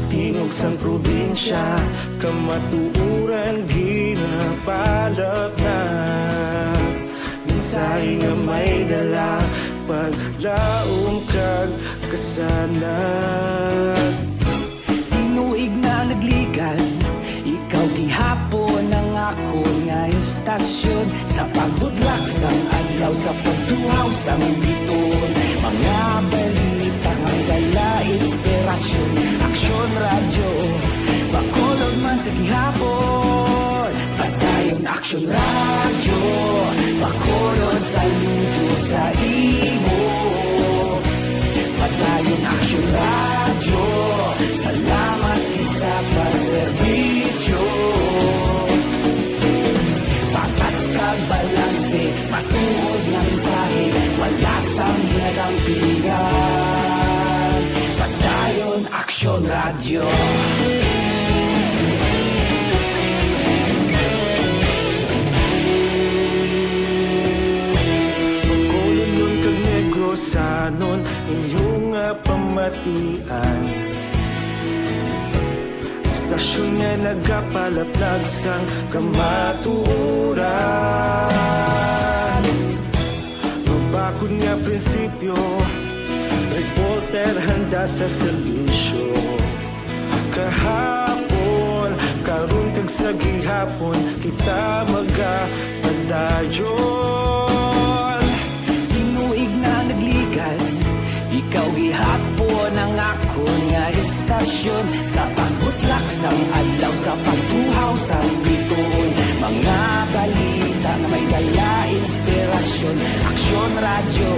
tingog sang probinsya, kamatuoran ginapalapnag. Mensahe nga may dala, paglaom kag kasanag. Tinuig na nagligan, ikaw gihapon ang akon nga istasyon. Sa pagbudlak sang adlaw, sa pagtuhaw sang biton, mga balita nga dala inspirasyon. Aksyon Radyo, Bacolod man sa gihapon. Padayon Aksyon Radyo, Bacolod, saludo sa imo. Padayon Aksyon Radyo, salamat gid sa pagserbisyo. Patas kag balanse, matuod nga mensahe, wala sang ginadampigan. Padayon Aksyon Radyo. Bacolodnon kag Negrosanon, inyo nga pamatian. Istasyon nga nagapalaplag sang kamatuoran. Mabakod nga prinsipyo, reporter handa sa serbisyo. Kahapon, karon kag sa gihapon, kita magapadayon. Tinuig na nagligan, ikaw gihapon ang akon nga istasyon. Sa pagbutlak sang adlaw, sa pagtuhaw sang biton, mga balita nga may dala inspirasyon. Aksyon Radyo,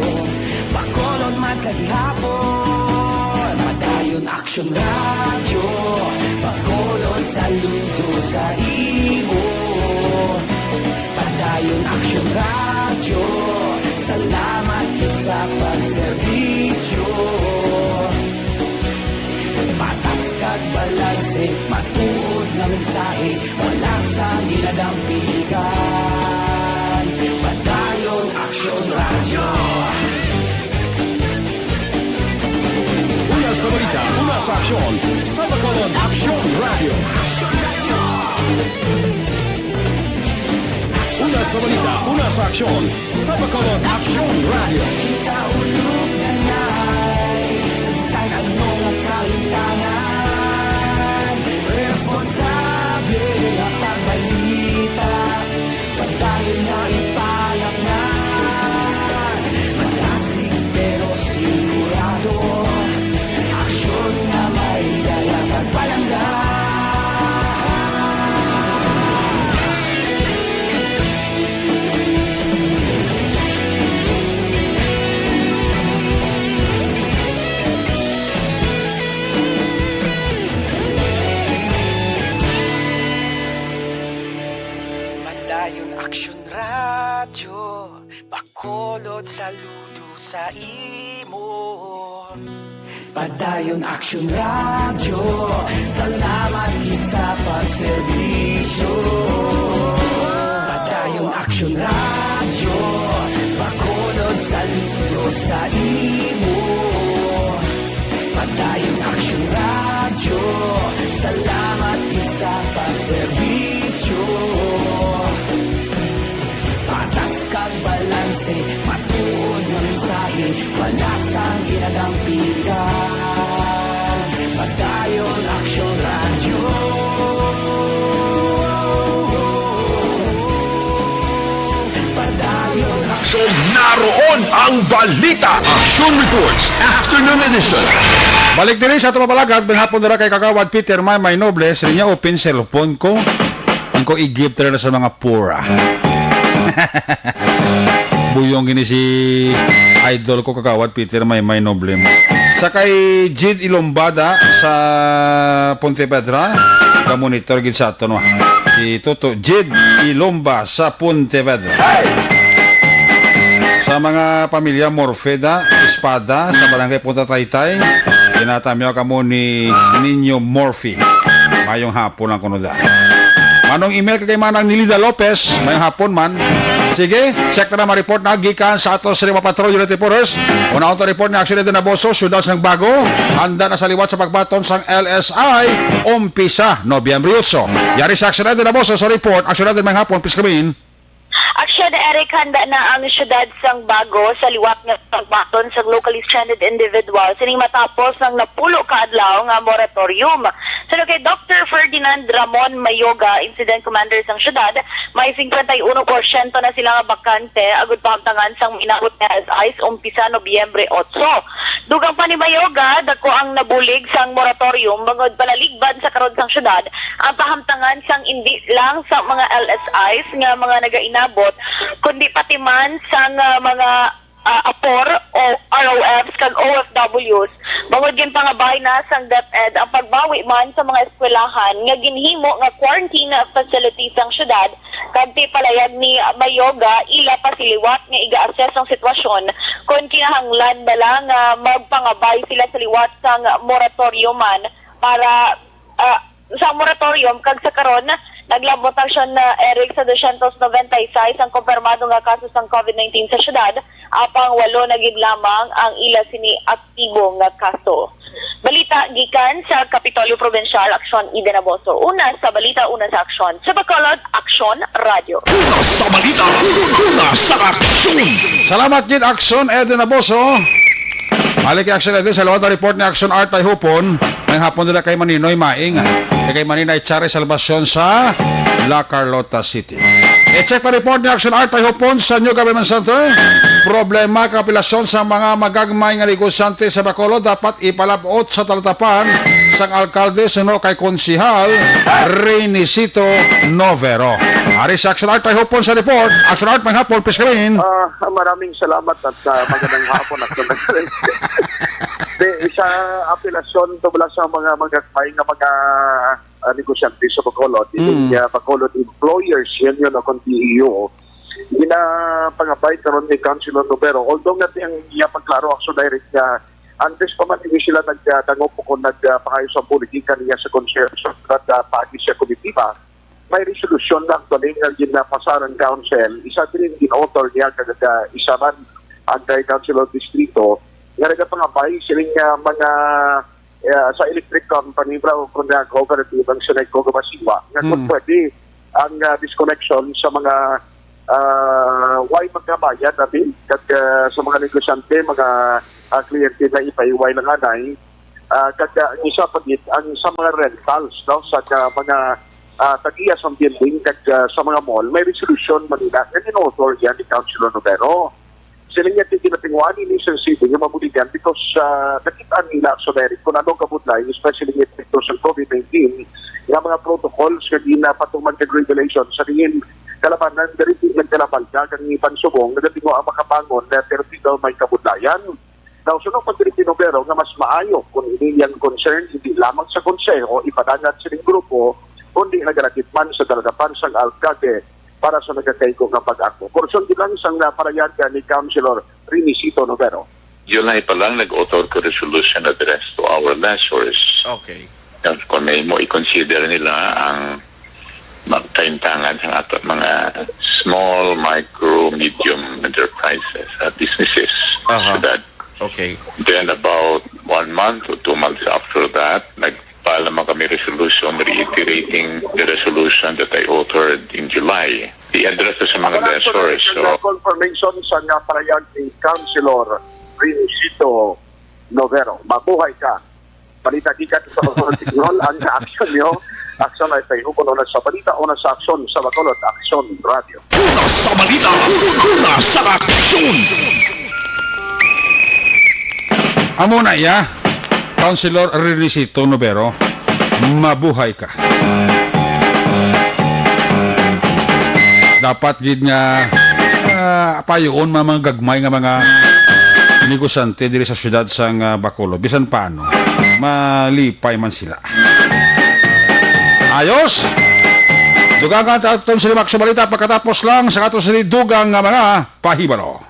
Bacolod man sa gihapon. Padayon Aksyon Radyo, Bacolod, saludo sa imo. Padayon Aksyon Radyo, salamat gid sa pagserbisyo. Patas kag balanse, matuod nga mensahe, wala sang ginadampigan. Padayon Aksyon Radyo. Una sa balita, una sa aksyon, sa Bacolod Aksyon Radyo. Una sa balita, una sa aksyon, sa Bacolod Aksyon Radyo. Kita ulog na nai, sa bisan ano nga kahitangan, responsable nga pagbalita. Padayon nga ipalapngan, malasig pero sigurado. Aksyon nga may dala kag palangga. Padayon Aksyon Radyo, Bacolod, saludo sa imo. Padayon Aksyon Radyo, salamat gid sa pagserbisyo. Padayon Aksyon Radyo, Bacolod, saludo sa imo. Padayon Aksyon Radyo, salamat gid sa pagserbisyo. Patas kag balanse, matuod nga mensahe, wala sang ginadampigan. Padayon Aksyon Radyo. Padayon Aksyon. Naroon ang balita. Aksyon Reports, Afternoon Edition. Balik diri sa ato mabalagag, may hapon dira kay Kagawad Peter Maymay Nobles, rin niya open cellphone ko. Ang ko i-gift rin sa mga poor, ah. Buyong gini si idol ko, Kagawad Peter Maymay Noble. Sa kay Jid Ilombada sa Pontevedra, ka-monitor gid sa aton, wa. Si Toto Jid Ilomba sa Pontevedra. Sa mga pamilya Morfeda Espada sa Barangay Punta Taytay, ginatamyaw kamo ni Nino Morphy. Mayong hapon lang kuno da. Manong Emel kag kay Manang Nilida Lopez, mayong hapon man. Sige, check ta na ang report na gikan sa aton sa mga patrol unit reporters. Una, ang report ni Action Eddie Naboso, siyudad sang Bago, handa na sa liwat sa pagbaton sang L S I, umpisa Nobyembre otso. Yari sa Action Eddie Naboso sa report. Action Eddie, may hapon, please come in. Action, Eric, handa na ang siyudad sang Bago sa liwat nga pagbaton sang locally stranded individuals, sining matapos ang napulo ka adlaw nga moratorium. Suno kay Doctor Ferdinand Ramon Mayoga, incident commander sang siyudad, may singkwenta y uno porsyento na sila nga bakante agud pahamtangan sang mainagot nga L S Is umpisa Nobyembre otso. Dugang pa ni Mayoga, dako ang nabulig sang moratorium bangod palaligban sa karon sang siyudad ang pahamtangan sang indi lang sa mga L S Is nga mga nagainabot, kundi pati man sang, ah, mga, ah, apor o R O Fs kag O F Ws. Bangod ginpangabay na sang DepEd ang pagbawi man sa mga eskwelahan nga ginhimo nga quarantine facility sang siyudad, kag ti palayag ni Mayoga, ila pa si liwat nga iga-assess ang sitwasyon kon kinahanglan bala nga magpangabay sila sa liwat sang moratorium man para, ah, sa moratorium, kag sa karon, naglabot ang Action, ah, Eric, sa dosyentos noventa y seis ang kumpirmado nga kaso sang COVID nineteen sa siyudad, apang walo na gid lamang ang ila sini aktibo nga kaso. Balita gikan sa Kapitolyo Probinsyal, Action Eden Aboso. Una sa balita, una sa aksyon. Sa Bacolod, Action Radio. Una sa balita, una sa aksyon. Salamat gid, Action Eden Aboso. Balik kay Action Eden, sa liwat nga report ni Action Art Tayhupon, may hapon nila kay Maninoy Maing. Kay Maninoy Chari Salvacion sa La Carlota City. I-check ang report ni Action Art Tayhupon sa New Government Center. Problema kag apelasyon sa mga magagmay nga negosyante sa Bacolod dapat ipalab-ot sa talatapan sang alkalde suno kay Konsehal Renisito Novero. Ari sa Action Art Tayhupon sa report. Action Art, may hapon, please come in. Ah, maraming salamat at, ah, magandang hapon at magandang Di, isa apelasyon to bala sa mga magagmay nga mga, ah, negosyante sa Bacolod. Mm. Ining, ah, Bacolod Employers Union o kon B E U. Ginapangabay karon ni Councilor Novero. Although nga ang iya pagklaro, Action Direct, nga antes pa man hindi sila nagdangop o kung nagpangayo sa politika niya sa konsehal sa, ah, paagi sa komitiba, may resolusyon na actually nga ginapasa ang council. Isa din gin-author niya kag, ah, isa man ang kay Councilor Distrito nga nagapangabay sining, ah, mga, ah, sa electric company, bro, kung na cooperative ang Seneco Gamasiwa, nga kung Hmm. pwede ang, ah, disconnection sa mga, ah, way magkabayad, abi, kag, ah, sa mga negosyante, mga, ah, kliyente na ipahiway lang anay, ah, kag, ah, ang isa pa gid, ang sa mga rentals, no, sa ka-, mga, ah, tag-iya sa building kag, ah, sa mga mall, may resolution man nila nga gin-author yan ni Councilor Novero. Sila nga ginatinguhaan ini sa city nga mabuligan because, ah, nakita nila sa Mary kung ano kabudlay, especially nga epekto sa COVID nineteen, nga mga protocols nga ginapatuman kag regulations sa tingin kalabanan, diri tingin kalaban ka kang iban subong, nagatinguha ang makabangon na pero di daw may kabudlayan. Now, suno pa diri ni Novero nga mas maayo kung ini yang concern hindi lamang sa konseho ipadangat sining grupo, kundi nagalakip man sa dalagapan sang alkalde para sa nagakaigo nga pag-ako. Portion gid lang sang naparayag ni Councilor Renisito Novero. July pa lang, nag-author ko resolution addressed to our lessors. Okay. Kung may mo i-consider nila ang magkaintangan sa ato mga small, micro, medium enterprises, uh, businesses. Aha. That Okay. Then about one month or two months after that, nag-file naman kami resolution reiterating the resolution that I authored in July. I-address to sa mga Ako lang, lessors, so, so confirmation sa nga parayag ni Councilor Rincito Novero. Mabuhay ka. Balita gikan sa Bacolod Signal, ang action nyo. Action ay tayo. Kung una sa balita, una sa aksyon sa Bacolod, Aksyon Radio. Una sa balita, una sa aksyon. Amo na iya, Councilor Renisito Novero, mabuhay ka. Dapat gid nga, ah, payoon mga, mga gagmay nga mga negosyante diri sa siyudad sang, ah, Bacolod. Bisan paano, malipay man sila. Ayos! Dugangan ta aton sini Max sa balita pagkatapos lang sa aton sini dugang nga mga pahibalo.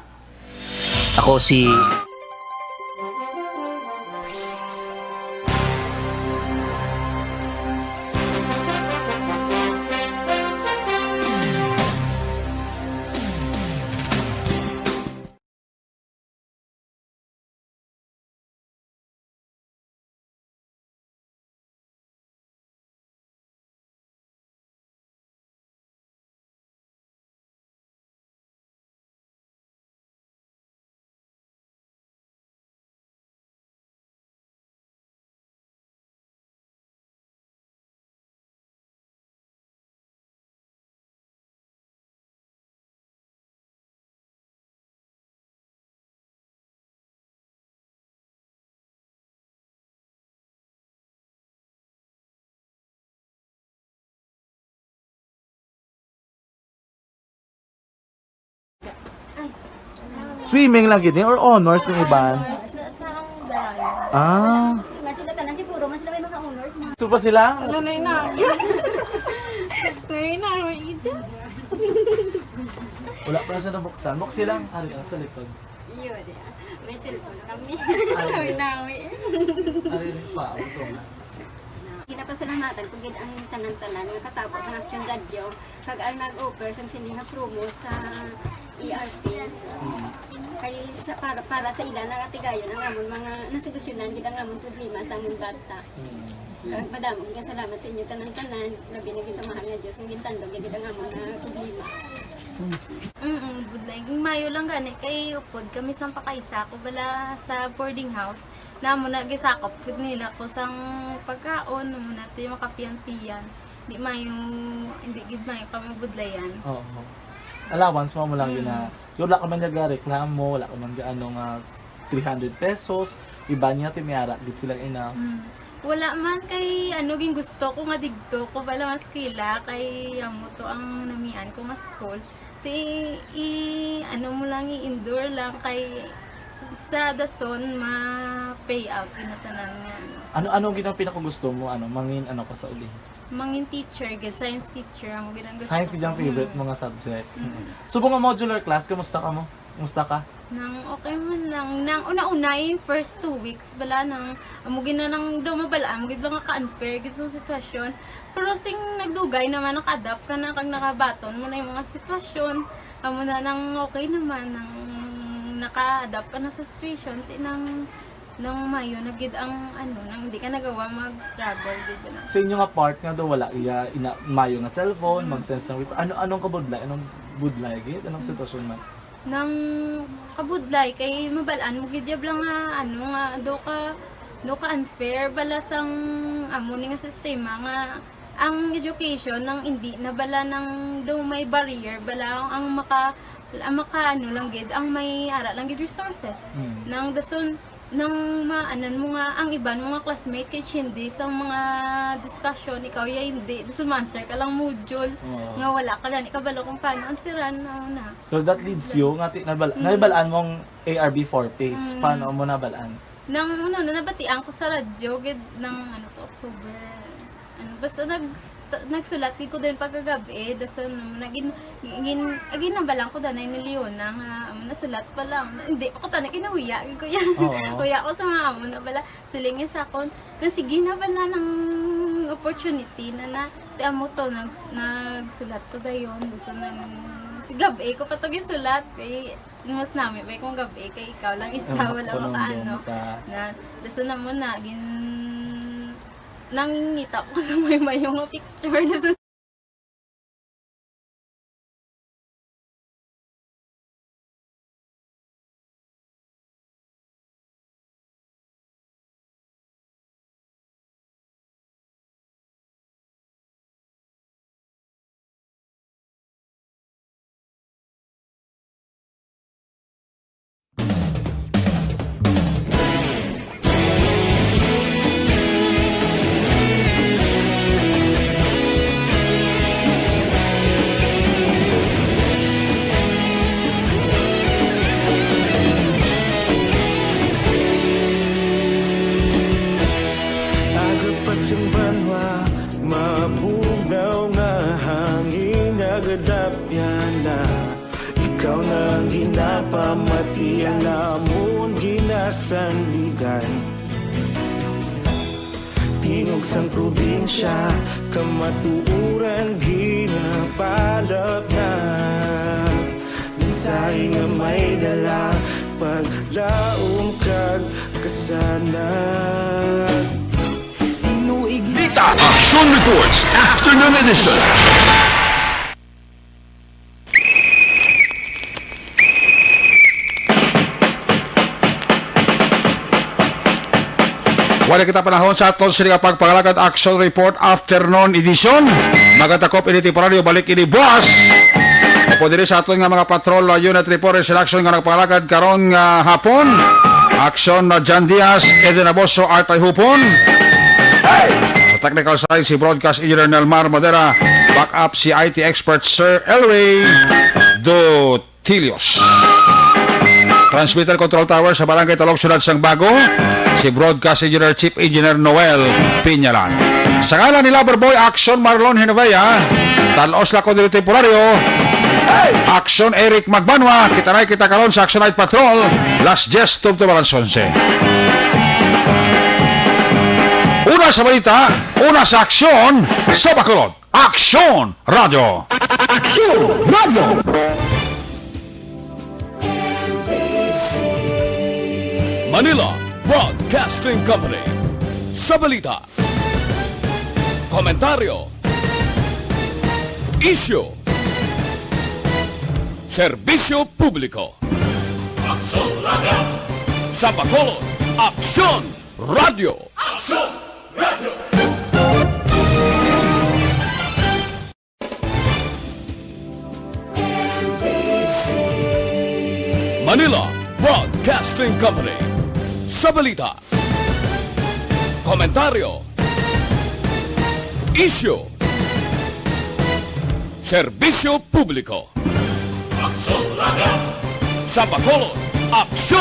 Ako si Swimming lang gid ni or honors ang iban? Honors na sa ang darayo. Ah. Nga sila tanan, di puro man sila may mga honors, mga Gusto pa sila? Wala na yun na. Ngayon na, may ija. Wala pa na siya nabuksan. Buksi lang. Ari, ah, sa likod. Iyo, di ah. May cellphone kami. Ari. Nawi-nawi. Ari, pa, ito nga. Ginapasalamatan ko gid ang tanan-tanan nga katapo sa Action Radio kag ang nag-offer sang sini nga promo sa E R P. Mm. Kay sa, para, para sa ila na nga tigayon ang amon mga nasolusyonan gid ang amon problema sa amon bata. Mm. Kag madamo nga salamat sa inyo tanan-tanan, labi na gid sa mahal nga Dios nga gintandog gid ang amon nga problema. Mm, budlay. Ging mayo lang gani kay upod kami sang pakaisa ko bala sa boarding house. Namo na gisakop gid nila ko sang pagkaon, namo na ti makapiyan-piyan. Di mayo, hindi gid mayo ka mabudlayan. Oo. Allowance mo, mo lang yun na, Mm. yun, wala ka man niya reklamo, wala ka man ga-, ano nga, three hundred pesos, iba niya, ti may ara gid sila enough. Mm. Wala man kay, ano, ging gusto ko nga digto ko bala nga eskwela, kay amo to ang namian ko nga school. Ti, i-, ano mo lang, i-endure lang kay sa dason ma-pay out ina tanan nga, ano. Ano, ano gid ang pinakagusto mo, ano, mangin, ano ka sa uli? Mangin teacher gid, science teacher, amo gid ang gusto Science gid ang ko. favorite Mm. mo nga subject. Mm. Subong nga modular class, kamusta ka mo? Kamusta ka? Nang okay man lang. Nang una-una, yung first two weeks, bala nang, amo gid na nang daw mabal-an, amo gid lang ka-unfair gid sa sitwasyon. Pero sing nagdugay naman, naka-adapt ka na, kag nakabaton mo na yung mga sitwasyon. Amo na nang okay naman, nang naka-adapt ka na sa situation, ti nang, nang mayo na gid ang, ano, nang hindi ka nagawa mag-struggle gid na. Sa inyo nga part nga daw wala iya ina, mayo nga cellphone, Mm. mag-send sang report. Ano, anong kabudlay? Anong budlay gid? Anong Mm. sitwasyon man? Nang kabudlay kay mabal-an mo gid jab lang nga, ano, nga daw ka, daw ka unfair bala sang amo ni nga sistema nga ang education nang indi na bala nang daw may barrier bala ang maka, ang maka, ano lang gid, ang may ara lang gid resources. Mm. Nang dason, nang maanan mo nga ang iban mo nga classmate kay hindi sa mga discussion, ikaw ya hindi, dason ma-answer ka lang module Oo. nga wala ka lang ikabalo kung paano answeran, ano na. So that leads you nga ti-, nabal-, Mm. nabalaan mong A R B four phase. Mm. Paano mo nabalaan? Nang, ano, na nabatian ko sa radyo, gid, nang, ano to, October, ano, basta nag-, nagsulat gid ko din pagkagabi, dason, ano, nagin-, gin-, ginabalaan ko danay ni Leona nga, um, nasulat pa lang. Hindi pa ko tanan kinahuya, gid ko yan. Oo. Huya ko sa mga amo na bala. Siling niya sa akon, "Na, sige na ba na ng opportunity na na, ti amo to, nag-, nagsulat ko dayon." Dason nang, si gab-i ko pa to ginsulat, kay mas nami ba kung gab-i, kay ikaw lang isa, Ang wala makaano. Ka. Na, dason na mo na, gin-, nangingita ko sa may mayo nga picture. Dason Aga pa sing banwa, mabugnaw nga hangin, nagadapyan na. Ikaw na ang ginapamati, ang amon ginasandigan. Tingog sang probinsya, kamatuoran ginapalapnag. Mensahe nga may dala, paglaom kag kasanag. Tinuig Dita Action Reports, Afternoon Edition. Wala kita panahon sa aton sini nga pagpangalagad Action Report Afternoon Edition. Magatakop ini temporaryo, balik ini buwas. Upod diri sa aton nga mga patrol, uh, unit report, sila action nga nagpangalagad karon nga hapon. Action na Jan Diaz, Eden Aboso, Artay Hupon. Sa technical side, si broadcast engineer Nelmar Madera. Backup, si I T expert Sir Elway Dutilios. Transmitter Control Tower sa Barangay Talog, Siyudad sang Bago, si Broadcast Engineer, Chief Engineer Noel Piñaran. Sa ngalan ni Loverboy, Action Marlon Hinovea, Talos Lako diri temporaryo, Action Eric Magbanwa, kita na kita karon sa Action Night Patrol, las diyes tubtob alas onse. Una sa balita, una sa aksyon sa Bacolod. Aksyon Radyo. Aksyon Radyo. Manila Broadcasting Company. Sa balita, komentaryo, isyu, serbisyo publiko. Aksyon Radyo. Sa Bacolod, Aksyon Radyo. Aksyon Radyo. Manila Broadcasting Company. Sa balita, komentaryo, isyu, serbisyo publiko. Aksyon Radyo. Sa Bacolod, Aksyon